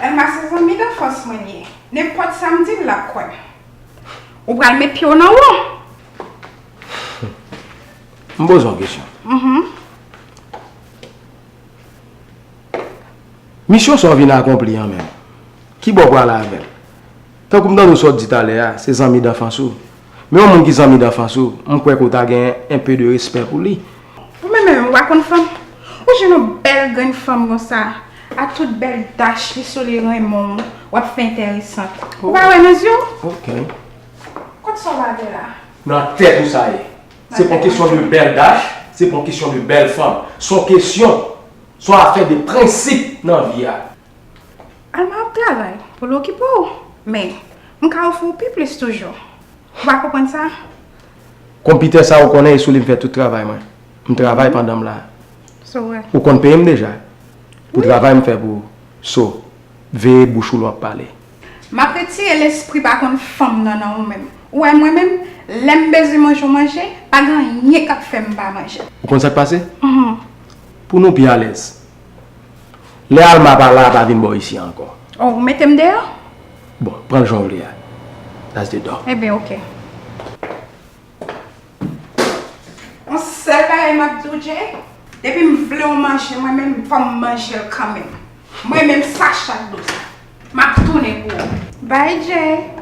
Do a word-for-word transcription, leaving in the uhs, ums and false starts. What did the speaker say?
Elma se zanmi danfans mwen li ye. Nenpòt sa m di l, l ap kwè m. Ou pral met pye w nan won. M poze yon kesyon. Misyon sa w vin akonpli an menm, ki bò w prale avè l? Tankou m tande w sa w di talè a, se zanmi danfans ou. Men yon moun ki zanmi danfans ou, m kwè ke w ta gen enpe de respè pou li. Ou menm menm, ou pa konn fanm? Ou jwenn yon bèl grenn fanm konsa, ak tout bèl dach li sou li renmen w, w ap fè enteresant. Ou pa wè nan zye w? Ok. Kot sa w pa vle la? Nan tèt ou sa ye. Se pa yon kesyon de bèl dach, se pa yon kesyon de bèl fanm. Se yon kesyon, se yon afè de prensip nan vi a. Alma ap travay pou l okipe w, men m ka ofri w pi plis toujou. Ou pa konprann sa? Konpitè sa ou konnen e sou li m fè tout travay mwen. M travay pandan m la. So wè. Ou konn peye m deja. Pou travay m fè pou ou. So, veye bouch ou lè w ap pale. M ap retire lespri pa konn fanm nan nan ou menm. Ou wè mwen menm, lè m bezwen manje yon manje, pa gen anyen k ap fè m pa manje. Ou konn sa k pase? Pou nou pi alèz. Lè Alma pa la, pa vin bò isi a ankò. Oh, ou mete m deyò? Bon, pran l jan w vle a. That's the door. Ebyen, oke. Yon sèl bagay m ap di w, Jay, depi m vle yon manje, mwen menm, fò m manje l kanmenm. Mwen menm, Sacha Douz. M ap tounen pou ou. Bye, Jay.